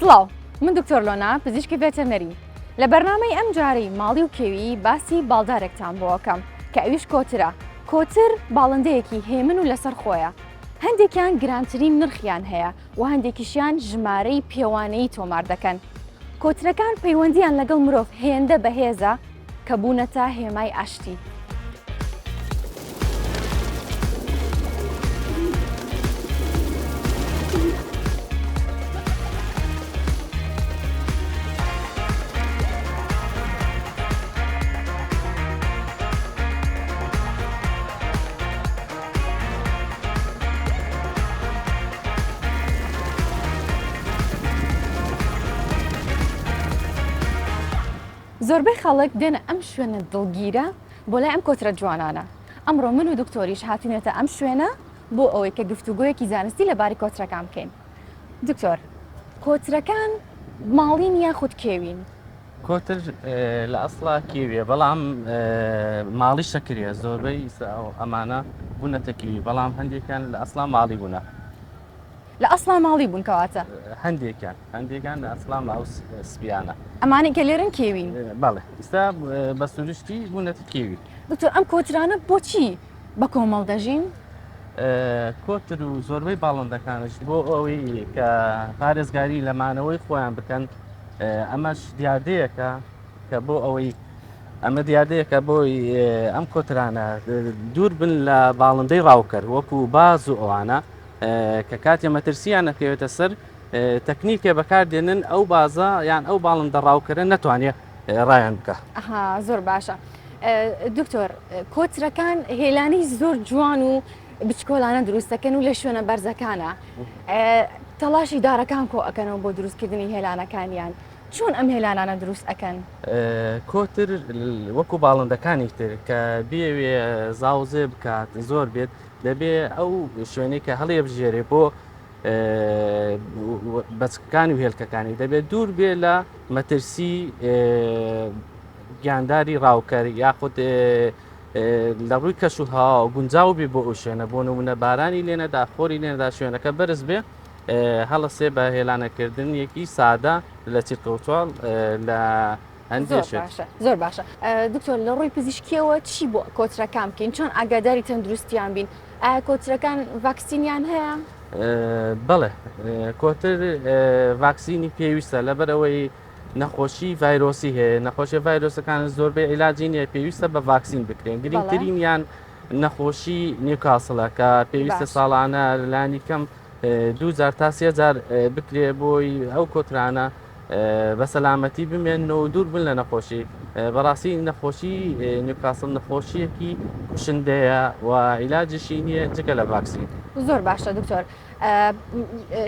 سڵاو من دکتۆر لۆنا پزیشکی ڤێتەرنەری لە بەرنامەی ئەم جارەی ماڵی و کێوی باسی باڵدارێکتان بۆ ئەکەم کە ئەویش کۆترە کۆتر باڵندەیەکی هێمن و لەسەر خۆیە هەندێکیان گرانترین نرخیان هەیە و هەندێکیشیان ژمارەی پێوانەیی تۆمار دەکەن کۆترەکان پەیوەندیان لەگەڵ مرۆڤ هێندە بەهێزە کە بوونەتە هێمای ئاشتی. زۆربەی خەڵک دێنە ئەم شوێنە دڵگیرە بۆ لای ئەم کۆترە جوانانە. ئەمڕۆ من و دکتۆریش هاتوینەتە ئەم شوێنە بۆ ئەوەی کە گفتوگۆیەکی زانستی لەبارەی کۆترەکان بکەین. دکتۆر، کۆترەکان ماڵین یاخود کێوین؟ کۆتر لە ئەسڵا کێویە بەڵام ماڵی شەکریە زۆربەی ئەمانە بوونەتە کێوی بەڵام هەندێکیان لە ئەسڵا ماڵی بوونە. لە ئەسڵا ماڵی بوون کەواتە؟ هەندێکیان هەندێکیان لە ئەسڵا ماو سپیانە. ئەمانەی کە لێرەن کێوین؟ بەڵێ ئیستا بە سروشتی بوونەتە کێوی. دکتۆر ئەم کۆترانە بۆچی بە کۆمەڵ دەژین؟ کۆتر و زۆربەی باڵندەکانش بۆ ئەوەی کە پارێزگاری لە مانەوەی خۆیان بکەن ئەمەش دیاردەیەکە کە بۆ ئەوەی ئەمە دیاردەیەکە بۆی ئەم کۆترانە دوور بن لە باڵندەی ڕاوکەر وەکو باز و ئەوانە کە کاتێ مەترسییان ئەکەوێتە سەر تەکنیکێ بەکار دێنن ئەو بازە یان ئەو باڵندە ڕاوکەرە نەتوانێ ڕایان بکە. ئەها زۆر باشە دکتۆر کۆترەکان هێلانی زۆر جوان و بچکۆلانە دروست دەکەن و لە شوێنە بەرزەکانە تەڵاشی دارەکان کۆ ئەکەنەوە بۆ دروستکردنی هێلانەکانیان چۆن ئەم هێلانانە دروست ئەکەن؟ کۆتر وەکو باڵندەکانی تر کە بێوێ زاوزێ بکات زۆر بێت دەبێ ئەو شوێنەی کە هەڵیبژێرێ بۆ بەچکەکانی و هێلکەکانی دەبێت دوور بێ لە مەترسی گیانداری ڕاوکەر یاخود لە ڕووی کەش و هەوا گونجاو بێ بۆ ئەو شوێنە بۆ نمونە بارانی لێنەدا خۆری لێنەدا شوێنەکە بەرز بێ هەڵەسێ بە هێلانەکردن یەکی سادە لە چرکەوتوال لە زۆر باشە زۆر باشە دکتۆر لە ڕووی پزیشکیەوە چی بۆ کۆترەکان بکەین چۆن ئاگاداری تەندروستیان بین ئایا کۆترەکان ڤاکسینیان هەیە؟ بەڵێ کۆتر ڤاکسینی پێویستە لەبەرئەوەی نەخۆشی ڤایرۆسی هەیە نەخۆشی ڤایرۆسەکان زۆربەی عیلاجی نیە پێویستە بە ڤاکسین بکرێن گرنگترینیان نەخۆشی نیوکاسڵە کە پێویستە ساڵانە لانی کەم دوو جار تا سێ جار بکرێ بۆی ئەو کۆترانە بە سەلامەتی بمێنن و دوور بن لە نەخۆشی بەڕاستی نەخۆشی نیوکاسڵ نەخۆشیەکی کوشندەیە و عیلاجیشی نییە جگە لە ڤاکسین. زۆر باشە دکتۆر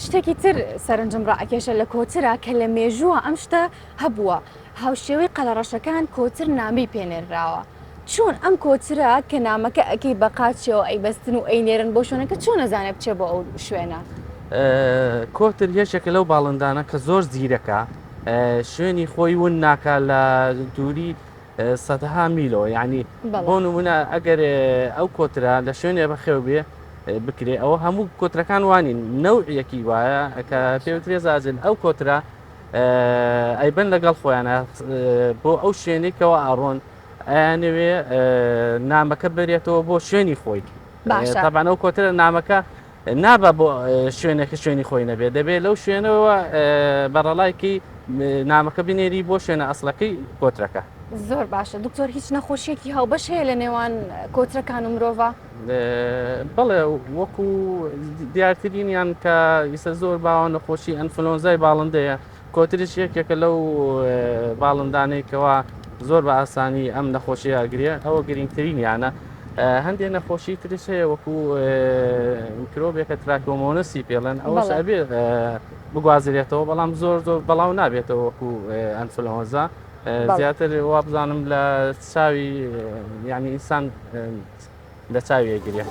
شتێکی تر سەرنجم ڕائەکێشە لە کۆترە کە لە مێژووە ئەم شتە هەبووە هاوشێوەی قەلەڕەشەکان کۆتر نامەی پێنێنراوە چۆن ئەم کۆترە کە نامەکە ئەکەی بە قاچیەوە ئەیبەستن و ئەینێرن بۆ شوێنەکە چۆن ئەزانێ بچێ بۆ ئەو شوێنە؟ کۆتر یەکێکە لەو باڵندانە کە زۆر زیرەکە شوێنی خۆی ون ناکا لە دووری سەدەها میلەوە یعنی بۆ نمونە ئەگەر ئەو کۆترە لە شوێنێ بەخێو بێ بکرێ ئەوە هەموو کۆترەکان وانین نەوعیەکی وایە کە پێوترێ زاجل ئەو کۆترە ئەیبەن لەگەڵ خۆیانە بۆ ئەو شوێنێکەوە ئاڕۆن ئەیانەوێ نامەکە بەرێتەوە بۆ شوێنی خۆی باشە تەبعەن ئەو کۆترە نامەکە نابا بۆ شوێنێکە شوێنی خۆی نەبێت دەبێت لەو شوێنەوە بەڕەڵایکی نامەکە بنێری بۆ شوێنە ئەسڵەکەی کۆترەکە. زۆر باشە دکتۆر هیچ نەخۆشیەکی هاوبەش هەیە لە نێوان کۆترەکان و مرۆڤا؟ بەڵێ وەکو دیارترینیان کە ئیسە زۆر باوە نەخۆشی ئەنفلۆنزای باڵندەیە کۆتریش یەکێکە لەو باڵندانەی کەوا زۆر بە ئاسانی ئەم نەخۆشی ئەگرێ ئەوە گرنگترینیانە هەندێک نەخۆشی ترش هەیە وەکو میکرۆبێکە تراکۆمۆنسی پێڵێن ئەوەش ئەبێ بگوازرێتەوە بەڵام زۆر زۆر بەڵاو نابێتەوە وەکو ئەنفلۆنزا زیاتر وابزانم لە چاوی یعنی ئینسان لە چاوی ئەگرێ.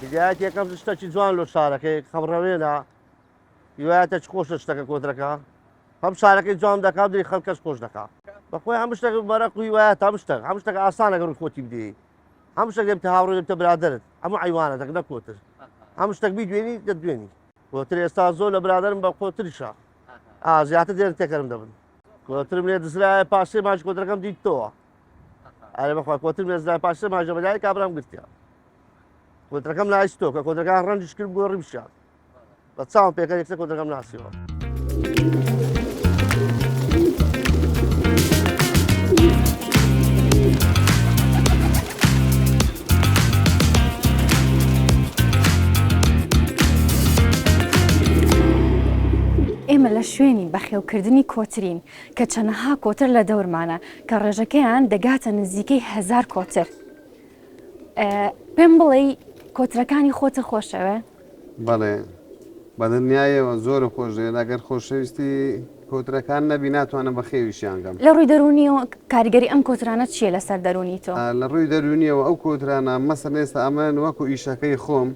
هیدایەت یەکەم شتەکی جوان لۆ شارەکەی خەمڕەوێنە هیوایەتە چ خۆشە شتەکە کۆترەکە هەم شارەکەی جوان دەکا دری خەڵکەش خۆش دەکا بەخۆی هەموو شتێک بەرەق و هیوایەت هەموو شتێک هەموو شتێک ئاسانە گەڕ خۆتی بدەی هەموو شتێک دەبتە هاوڕێ دەبتە برادەرت هەموو عیوانە دەک نە کۆتر هەموو شتێک بیدوێنی دەدوێنی کۆتر ئێستا زۆر لە برادەرم بە کۆتریشە ئا زیاتر دێن تێکەرم دەبن کۆترم لێ دزرایە پاشێ ماش کۆترەکەم دیتەوە ئەرێ بەخوا کۆترم لێ دزرایە پاشێ ماژە بەدای کابرام گرتیان کۆترەکەم لای ستۆ کە کۆترەکان ڕەنجش کرد گۆڕی بشیان بە چاوم پێکە یەکسەر کۆترەکەم ناسیەوە. ئێمە لە شوێنی بەخێوکردنی کۆترین کە چەنەها کۆتر لە دەورمانە کە ڕێژەکەیان دەگاتە نزیکەی هەزار کۆتر. پێم بڵێی کۆترەکانی خۆتە خۆشەوێ؟ بەڵێ بەدڵنیایەوە زۆرم خۆش دەوێت ئەگەر خۆشەویستی کۆترەکان نەبی ناتوانم بەخێویشیان کەم. لە ڕووی دەروونیەوە کاریگەری ئەم کۆترانە چییە لەسەر دەروونی تۆ؟ لە ڕووی دەروونیەوە ئەو کۆترانە مەسەلەن ئێستا ئەمن وەکو ئیشەکەی خۆم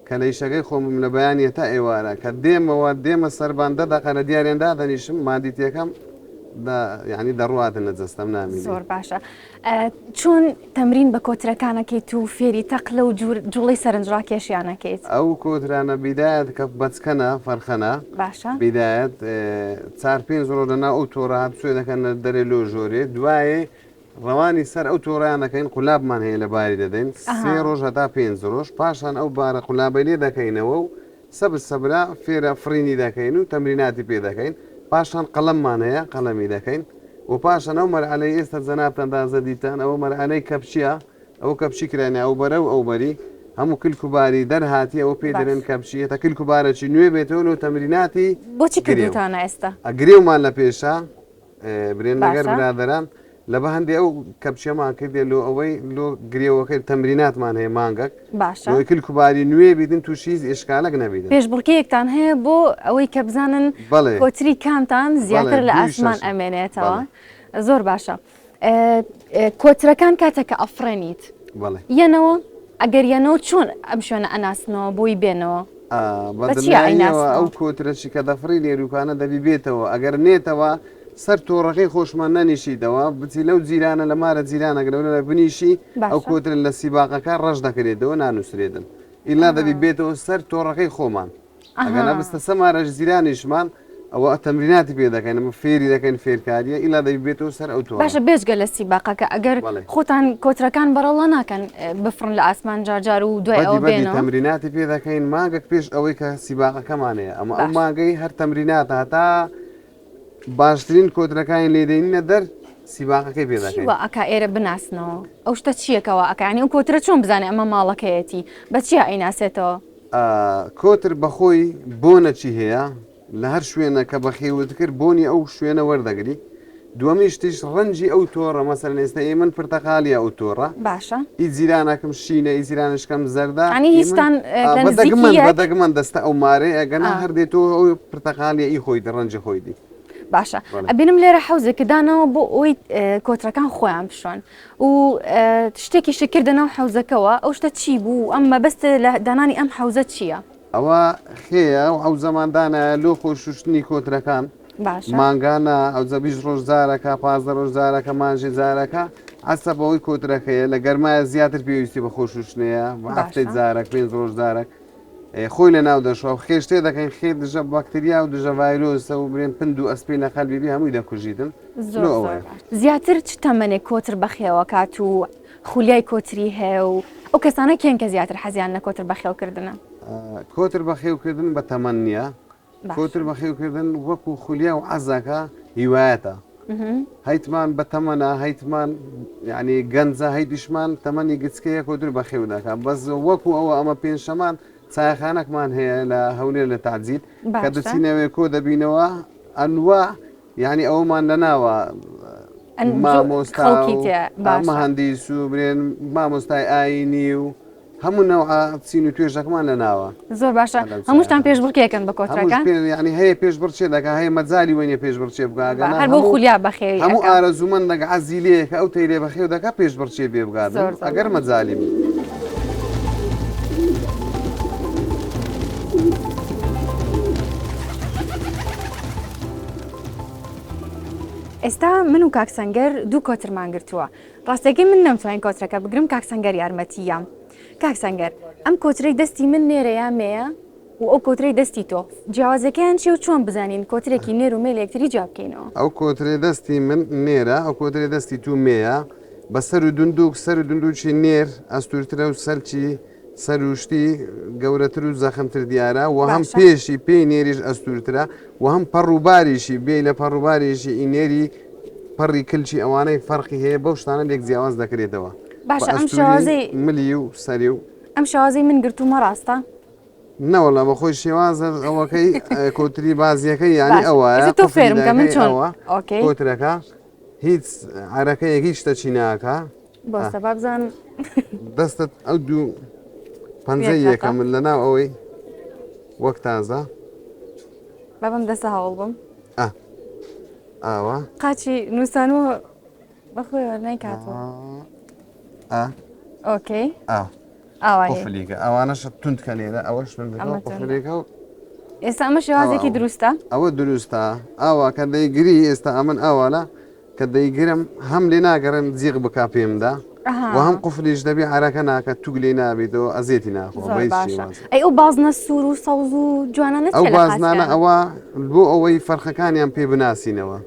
کە لە ئیشەکەی خۆمم لە بەیانیە تا ئێوارە کە دێمەوە دێمە سەربان دە دەقە لە دیاریان دادەنیشم مادیتیەکەم دە یانی دەڕواتن لە جەستەم نامینێ. زۆر باشە چۆن تەمرین بە کۆترەکان ئەکەیت و فێری تەقلە و جوڵەی سەرنجڕاکێشیان ئەکەیت؟ ئەو کۆترانە بیدایەت کە بەچکەنە فەرخەنە باشە. بیدایەت چار پێنج ڕۆژ لەناو ئەو تۆڕە هاتوچۆ دەکەن لە دەرێ لۆ ژۆرێ دوایێ ڕەوانی سەر ئەو تۆڕەیان دەکەین قولابمان هەیە لە باری دەدەین سێ ڕۆژ هەتا پێنج ڕۆژ پاشان ئەو بارە قولابەی لێ دەکەینەوە و سەبر سەبرە فێرە فڕینی دەکەین و تەمریناتی پێ دەکەین پاشان قەڵەممان هەیە قەڵەمی دەکەین و پاشان ئەو مەرعەلەی ئێستا جەنابتان تازە دیتان ئەوە مەرعەلەی کەپچیە ئەوە کەپچی کراینە ئەو بەرە و ئەو بەری هەموو کلک و باری دەرهاتی ئەوە پێی دەرێن کەپچی هەتا کلک و بارەکی نوێ بێتەوە لۆ تەمریناتی بۆچی کردوتانە ئێستا؟ گرێومان لە پێشە برێن لەگەر برادەران لە بە هەندێ ئەو کەپچەمان کردێ لۆ ئەوەی لۆ گرێوەکەی تەمریناتمان هەیە مانگەک باشە لۆی کلک و باری نوێ بیتن تووشی هیچ ئیشکالەک نەبیتن. پێشبڕکێیەکتان هەیە بۆ ئەوەی کە بزانن بەڵێ. کۆتری کامتان زیاتر بەڵێ لە دووی ئاسمان شەشە. ئەمێنێتەوە. بەڵێ. زۆر باشە. کۆترەکان کاتێک کە ئەفڕێنیت بەڵێ. یەنەوە؟ ئەگەر یەنەوە چۆن ئەم شوێنە ئەناسنەوە بۆی بێنەوە؟ بە بە چیا دڵنیاییەوە ئەو ئەیناسنەوە؟ کۆترەشی کە دەفڕی لێروکانە دەبی بێتەوە ئەگەر نێتەوە سەر تۆڕەکەی خۆشمان نەنیشیتەوە بچی لەو جیرانە لە مارە جیرانەک لەولە بنیشی ئەو باشە. کۆترە لە سیباقەکە ڕەش دەکرێتەوە نانووسرێتن ئیلا دەبی بێتەوە سەر تۆڕەکەی خۆمان ئەگەر ئەها. نەبستە سەمارەش جیرانیشمان ئەوە تەمریناتی پێ دەکەین ئەمە فێری دەکەین فێرکاریە ئیلا دەبی بێتەوە سەر ئەو تۆڕە. باشە بێجگە لە سیباقەکە ئەگەر بەڵێ. خۆتان کۆترەکان بەڕەڵا ناکەن بفڕن لە ئاسمان جار جار و دوای بەدی ئەوە بەدی بێنەوە؟ تەمریناتی پێ دەکەین مانگەک پێش ئەوەی کە سیباقەکەمان هەیە ئەمە ئەو باشە. مانگەی هەر تەمریناتە هەتا باشترین کۆترەکانی لێ دێنینە دەر سیباقەکەی پێ چی دەکەین. وا ئەکا ئێرە بناسنەوە؟ ئەو شتە چییە کە وا ئەکا؟ یانی ئەو کۆترە چۆن بزانێ ئەمە ماڵەکەیەتی؟ بە چیا ئەیناسێتەوە؟ کۆتر بەخۆی بۆنەکی هەیە لە هەر شوێنە کە بەخێوت کرد بۆنی ئەو شوێنە وەردەگری دووەمی شتیش ڕەنگی ئەو تۆڕە مەسەلەن ئێستا ئی من پرتەقالیە ئەو تۆڕە باشە ئی جیرانەکم شینە ئی جیرانشکەم زەردە یانی ئی من هیچتان لە نزیکی بەدەگمەن یەک بەدەگمەن دەستە ئەو مارەی ئەگەنا ئا. هەر دێ تۆ ئەو پرتەقالیە ئی خۆی دی ڕەنگی خۆی دی باشە بەڵێ. ئەبینم لێرە حەوزێکت داناوە بۆ ئەوەی کۆترەکان خۆیان بشۆن و شتێکیشت کردە ناو حەوزەکەوە ئەو شتە چی بوو ئەم مەبەست لە دانانی ئەم حەوزە چییە؟ ئەوە خێیە ئەو حەوزەمان دانایە لۆ خۆ شوشتنی کۆترەکان باشە. مانگانە ئەوجە 20 ڕۆژ جارەکە 15 ڕۆژ جارەکە مانژێ جارەکە عەسە بەوەی کۆترەکەیە لە گەرمایە زیاتر پێویستی بە خۆ شوشتنەیە بە هەفتەی باشە. جارەک پێنج ڕۆژ جارەک خۆی لە ناو دەشوا و خێش تێ دەکەین خێ دژە باکتریا و دژە ڤایرۆسە و برێن پند و ئەسپی لە قەلبی بی هەمووی دەکوژیتن زۆر لۆ زۆر ئەوەیە. باش. زیاتر چ تەمەنێک کۆتر بەخێوەکات و خولیای کۆتری هەیە و ئەو کەسانە کێن کە زیاتر حەزیان لە کۆتر بەخێوکردنە؟ کۆتر بەخێوکردن بە تەمەن نییە، کۆتر بەخێوکردن وەکو خولیا و عەزەکە هیوایەتە. هەیتمان بە تەمەنە هەیتمان یعنی گەنجە هەیتیشمان تەمەنی گچکەیە کۆتر بەخێو دەکا بەس وەکو ئەوە ئەمە پێنجشەمان چایخانەکمان هەیە لە هەولێر لە تەعجیل کە دەچینەوێ کۆ دەبینەوە ئەنوا یعنی ئەومان لەناوە مامۆستا و مهندیس و برێن مامۆستای ئاینی و هەموو نەوعە چین و توێژەکمان لە ناوە. زۆر باشە هەمووشتان پێشبڕکێکەن بە کۆترەکان؟ یعنی هەیە پێشبڕکێ دەکا هەیە مەجالی وەنیە پێشبڕکێ بکا ئەگەر هەر بۆ خولیا بەخێوی هەموو ئارەزوومەندەک عەزی لێیە کە ئەو تەیرێ بەخێو دەکا پێشبڕکێ پێ بکات ئەگەر مەجالی بوو. ئێستا من و کاک سەنگەر دوو کۆترمان گرتووە. ڕاستەکەی من نەمتوانی کۆترەکە بگرم کاک سەنگەر یارمەتی یام. کاک سەنگەر ئەم کۆترەی دەستی من نێرە یا مێیە و ئەو کۆترەی دەستی تۆ جیاوازەکەیان چیە و چۆن بزانین کۆترێکی نێر و مێ لە یەکتری جیا بکەینەوە؟ ئەو کۆترەی دەستی من نێرە ئەو کۆترەی دەستی تو مێیە بە سەر و دوندوک سەر و دوندوکی نێر ئەستوورترە و سەرچی سەروشتی گەورەتر و زەخمتر دیارە و هەم باشە. پێشی پێی نێریش ئەستوورترە و هەم پەڕ و باریشی بێی لە پەڕ و باریشی ئی نێری پەڕی کلکی ئەوانەی فەرقی هەیە بەو شتانە لێک جیاواز دەکرێتەوە بە باشە ئەم ئەستووری شێوازەی ملی و سەری و ئەم شێوازەی من گرتوومە ڕاستە؟ نەوەڵا بەخۆی شێوازە ئەوەکەی کۆتری بازیەکەی یانی باشە ئەوە ئێستا تۆ قفلی فێرم کە من داکەی چۆن ئەوە ئۆکەی کۆترەکە هیچ عەرەکەیەک هیچ شتەکی ناکا بۆستە با بزانم دەستت ئەو دوو پەنجەی یەک یەکە من لەناو ئەوەی وەک تازە با بەم دەستە هەوڵ بم ئا ئاوا قاچی نووسانەوە بەخۆیەوە نایکاتەوە ئا ئۆکەی ئا ئاوایە قفلیکە ئەوانەش توند کە لێرە ئەوەش توند کە ئەمە توندە. قفلیکە و ئێستا ئەمە شێوازێکی تەواو. دروستە ئەوە دروستە ئاوا کە دەیگری ئێستا ئەمن ئاوالە کە دەیگرم هەم لێ ناگەڕێم جیغ بکا پێمدا و هەم قفلیش دەبی عەرەکە ناکە توک لێ نابێتەوە ئەزێتی ناخۆ زۆر بە هیچ باشە شێوازێک. ئەی ئەو بازنە سوور و سەوز و جوانانە ئەو چیە لە بازنانە قاچیانە؟ ئەوە بۆ ئەوەی فەرخەکانیان پێ بناسینەوە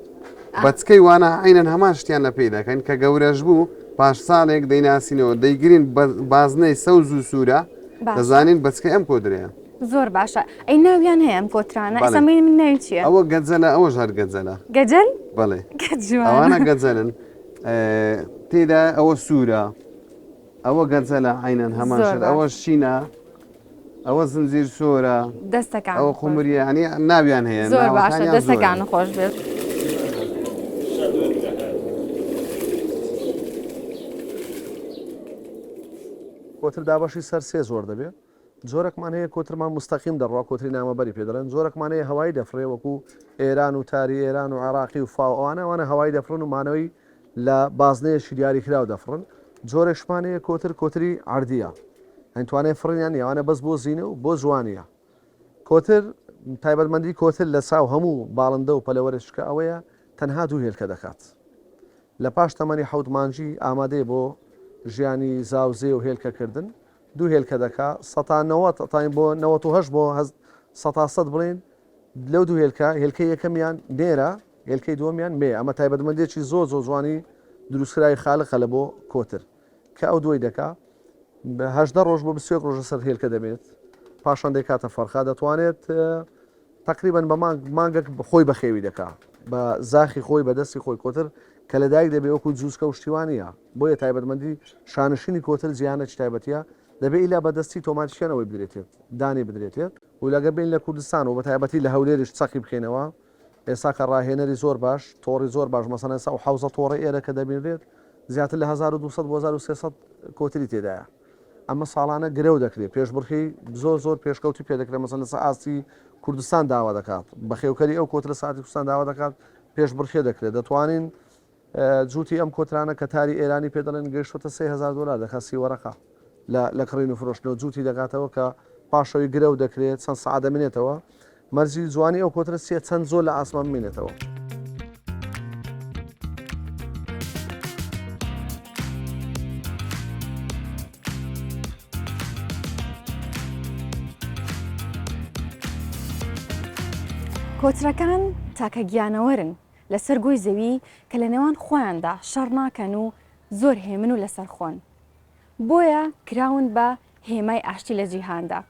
بەچکەی وانە عەینەن هەمان شتیان لە پێی دەکەن کە گەورەش بوو پاش ساڵێک دەیناسینەوە دەیگرین بە بازنەی سەوز و سوورە باشە. دەزانین بەچکەی ئەم کۆدرەیە. زۆر باشە ئەی ناویان هەیە ئەم کۆترانە بەڵێ. ئێستا من ناوی چییە؟ ئەوە گەجەلە ئەوەش هەر گەجەلە. گەجەل؟ بەڵێ. کە جوانە. ئەوانە گەجەلن تێدا ئەوە سوورە ئەوە گەجەلە عینەن هەمان زۆر شت باش. ئەوە شینە ئەوە زنجیر سۆرە دەستەکان ئەوە خۆش. قومریە یعنی ناویان هەیە زۆر باشە ناوەکانیان دەستەکان زۆرن. خۆش بێت. کۆتر دابەشی سەر سێ جۆر دەبێ جۆرەکمان هەیە کۆترمان موستەقیم دەڕوا کۆتری نامەبەری پێ دەڵێن، جۆرەکمان هەیە هەوایی دەفڕێ وەکو ئێران و تاری ئێران و عێراقی و فاو ئەوانە ئەوانە هەوایی دەفڕن و مانەوەی لە بازنەیەکی دیاریکراو دەفڕن، جۆرێکشمان هەیە کۆتر کۆتری عەردییە یانی توانای فڕینیان نییە ئەوانە بەس بۆ زینە و بۆ جوانییە. کۆتر تایبەتمەندی کۆتر لە چاو هەموو باڵندە و پەلەوەرێکشکە ئەوەیە تەنها دوو هێلکە دەکات. لە پاش تەمەنی حەوت مانگی ئامادەیە بۆ ژیانی زاوزێ و هێلکە کردن، دوو هێلکە دەکا سەتا 90 تاین بۆ 98 بۆ 100% بڵێین لەو دوو هێلکە هێلکەی یەکەمیان نێرە هێلکەی دووەمیان مێ ئەمە تایبەتمەندێکی زۆر زۆر جوانی دروستکراوی خالقە لە بۆ کۆتر کە ئەو دوای دەکا هەژدە ڕۆژ بۆ 21 ڕۆژە سەر هێلکە دەبێت پاشان دەیکاتە فەرخە دەتوانێت تەقریبەن بە مانگ مانگەک خۆی بەخێوی دەکا بە زاخی خۆی بە دەستی خۆی کۆتر کە لەدایک دەبێ وەکو جووسکە و شتی وا نییە بۆیە تایبەتمەندی شانشینی کۆتر جیهانێکی تایبەتیە دەبێ ئیلا بە دەستی تۆماتیکیان ئەوەی بدرێتێت دانی بدرێتێت و لەگە بین لە کوردستان و بە تایبەتی لە هەولێریش چەقی بکەینەوە ئێستا کە ڕاهێنەری زۆر باش تۆڕی زۆر باش مەسەلەن ئێستا ئەو حەوزە تۆڕەی ئێرە کە دەبینرێت زیاتر لە 1200 بۆ 1300 کۆتری تێدایە ئەمە ساڵانە گرەو دەکرێت، پێشبڕکێی زۆر زۆر پێشکەوتوی پێ دەکرێت، مەسەلەن لەسەر ئاستی کوردستان داوا دەکات، بەخێوکەری ئەو کۆترە ساتی کوردستان داوا دەکات، پێشبڕکێ دەکرێت، دەتوانین جووتی ئەم کۆترانە کە تاری ئێرانی پێ دەڵێن گەیشتووەتە 3000 دۆلار دەکات سی وەرەقە لە لە کڕین و فرۆشتنەوە جووتی دەکاتەوە کە پاشەوەی گرەو دەکرێت چەند سەعات دەمێنێتەوە مەرجی جوانی ئەو کۆترە چیە چەند زۆر لە ئاسمان بمێنێتەوە. کۆترەکان تاکە گیانەوەرن لەسەر گۆی زەوی کە لە نێوان خۆیاندا شەڕ ناکەن و زۆر هێمن و لەسەرخۆن. بۆیە کراون بە هێمای ئاشتی لە جیهاندا.